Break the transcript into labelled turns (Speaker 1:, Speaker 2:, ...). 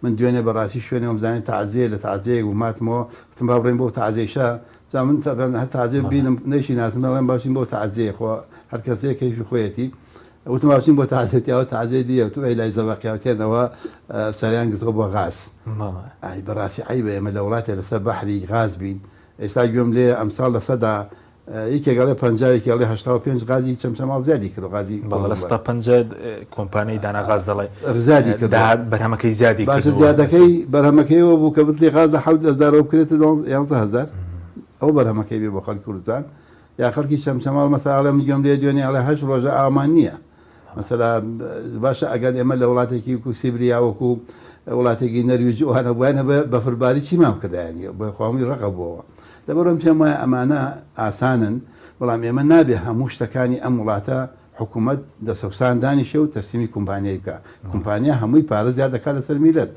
Speaker 1: من دوێنێ بەڕاستی شوێنێ وەمزانی تەعزیە لە تەعزیەیەک بوو ماتمەوە، وتم با بڕۆین بۆ تەعزیەیشە، جا من تەبعەن هەر تەعزیە ببینم نەیشی ناسم، ئەڵێم با بچین بۆ تەعزیەیە، خۆ هەر کەسێ کەیفی خۆیەتی. وتم با بچین بۆ تەعزیە، وتی ئەوە تەعزیە دییە، وتم ئەی لای زەبەقیا، وتیان ئەوە سەریان گرتووە بۆ غاز. ئای بەڕاستی عەیبە ئێمە لە وڵاتێ لەسەر بەحری غاز بین. ئێستا گوێم لێیە ئەمساڵ لەسەدا یەکێک ئەڵێ 50، یەکێک ئەڵێ 85 غازی چەمچەماڵ زیادی کرد، غازی
Speaker 2: بەڵێ لە 50 کۆمپانیای دانا غاز دەڵێ
Speaker 1: زیادی کرد،
Speaker 2: بەرهەمەکەی زیادی
Speaker 1: باشە
Speaker 2: کردووە.
Speaker 1: زیادەکەی بەرهەمەکەیەوە بوو کە بتلی غاز لە 7000ەوە بکرێتە 11,000، ئەو بەرهەمەکەی بێ بۆ خەڵکی کوردستان یا خەڵکی چەمچەماڵ. مەسەلا ئەڵێ من گوێم لێ دوێنێ ئەڵێ 8 ڕۆژە ئامان نییە. مەسەلا باشە ئەگەر ئێمە لە وڵاتێکی وەکو سیبریا، وەکو وڵاتێکی نەرویج ئەوانە بووایە، بەفرباری چیمان بکردایانی؟ بە خوامی ڕەقە بووەوە. لەبەرم پێم وایە ئەمانە ئاسانن، بەڵام ئێمە نابێ هەموو شتەکانی ئەم وڵاتە حکوومەت دەسەوسان دانیشێ و تەسلیمی کۆمپانیای بکە. کۆمپانیا هەمووی پارە زیاد دەکات لەسەر میلەت.